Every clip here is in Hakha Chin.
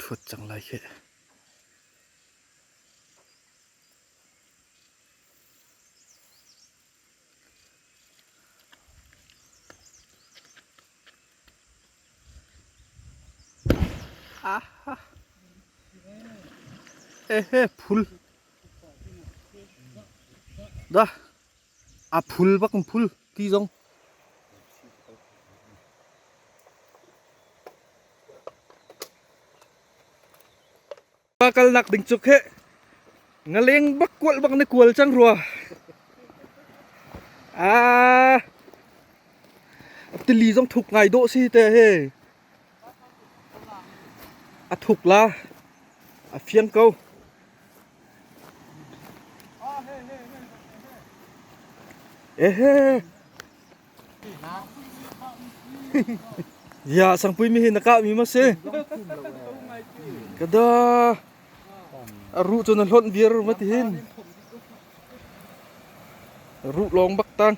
Thuat cang lai khi. Aha. Ehe phul. Da. A phul bak phul ti zong. Kal nak ding cuk he ngaleng bak kual bak na kual cang rua. Ah. Tili zong thuk ngai dawh si te he. A thuk la. A fiang ko. Ehe. Ya sangpui mi hi na kah mi ma si. Kada a ruh cu na hlonh viar ma ti hin. Ruh lawng bak tang.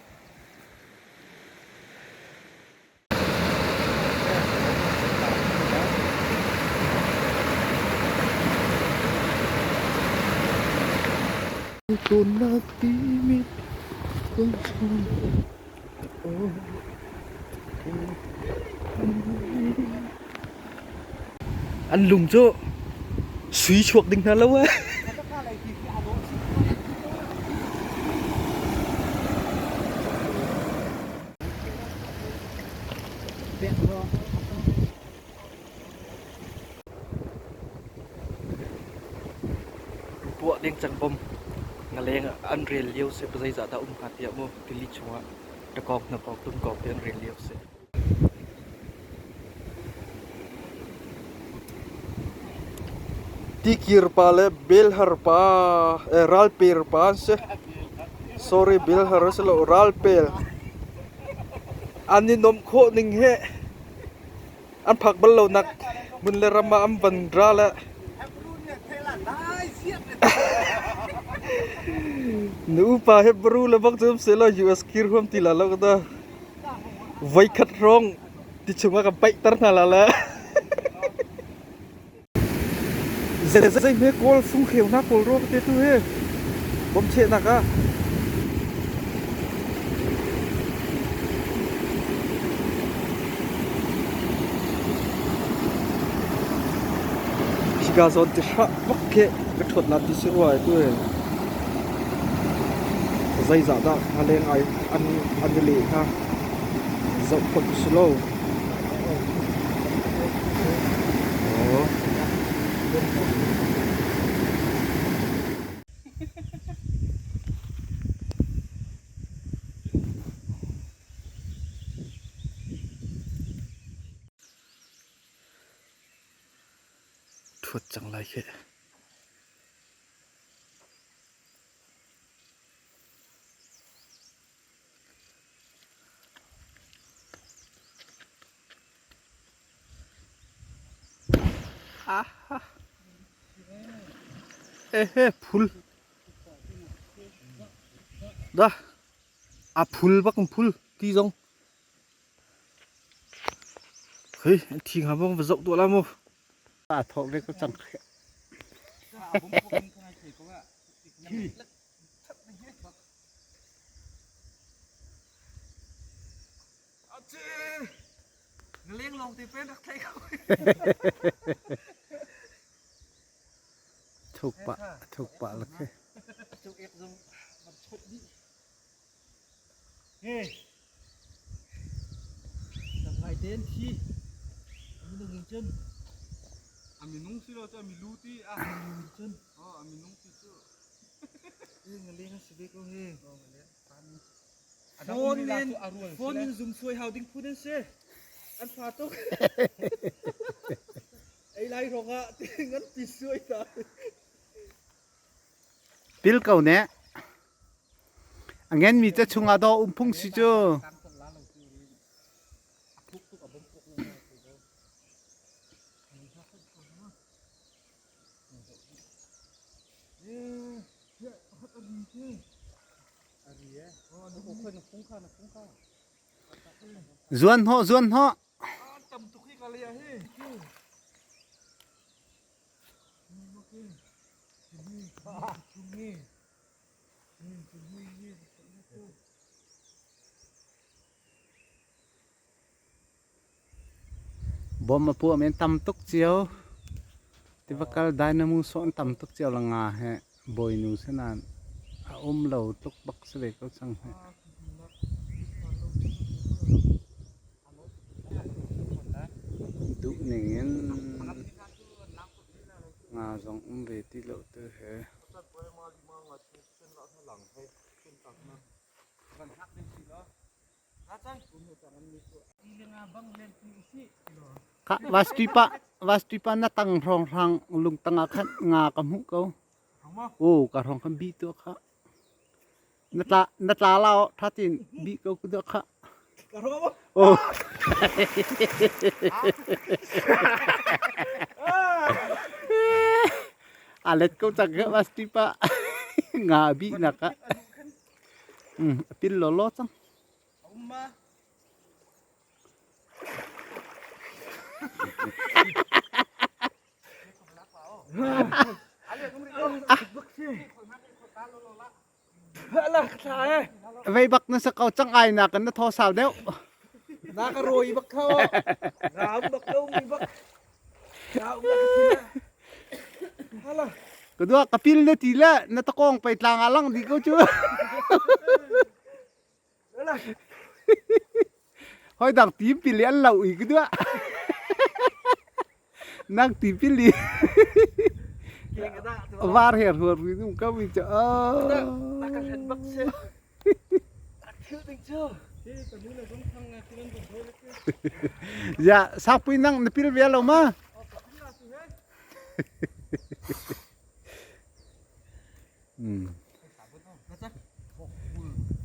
Tunak timi An lung cu sui chuak ding hna lo eh. Puah ding cang bom ngaleng an rel lio si zeizah dah um hnga tiah mu tili chungah takawk hnakawk tumkawk te an rel lio si. Tikir pa le belhar pa eh, ralper pa an si. Sorry belhar a si lo ralpel. An i nuamh khawh ning hi an phak bal lo nak hmun le ram ah an van ra le nu upa he baru le bak cu se lo US kir huam ti la lo ka ta voi khat hrawng ti chung ah kan paih ter hna la le Zei hme kawl fungkheu hna kawl rua ka te tu hi bawmchehnak ah. Hika zawn ti hrah bak khi ka ṭhuat la ti si rua tu hi. Zeizah dah ngaleng ai an an i leh hnga zoh khawh si lo. Thuat cang lai khi. Ehe phul. Da. A phul bak phul ti zong. Hei, thi nga bong va zoh tuah la mu. A thawk ve ko cang. Ngaleng lawng te pen rak thei ko. Thuk pah, thuk pah la khi. Cuk ek zong van chot dih. Hey. Dam ngai ten thi. Minung in cun. A minung si lo cu a milu ti a. Minung in cun. Oh, a minung ti cu. Ngaleng a si ve ko hi. Phone in phone in zum suai hau ding phun an si. An fa tuk. Ei lai rong ah ngan pi suai ta. Pil ko ne. A ngen mi te chungah daw um phung si cu. Zuan hnawh zuan hnawh. Bom a puah men tam tuk cio. Tiva kal dynamo sawh an tam tuk cio la nga he bawinu si nain a um lo tluk bak si ve ko cang hi. Duh ning in nga zong um ve ti lo tu he. Khah Vastupa na tang hrawnghrang lungtang ah khan nga ka hmuh ko. Aw ka hrawng khan bih tuah khah. Na tla lao tha tin bih ko ku duah khah. Aw. A let ko cang khah Vastupa. Nga bih nak ah. A pil lawlaw cang. Vei bak na sa ko cang ai na kan na thaw sau deuh. Na ka roi bak kho. Ram bak lo mi bak. Ka dua ka pil na ti le na takong pei tlang ah lang di ko cu. Hoi dang tim pili an lo i ka dua. Nang ti pili. Var her huar mi nung ka mi cha. Na ka hlen bak se. Ya, sapui nang na pil ve lo ma?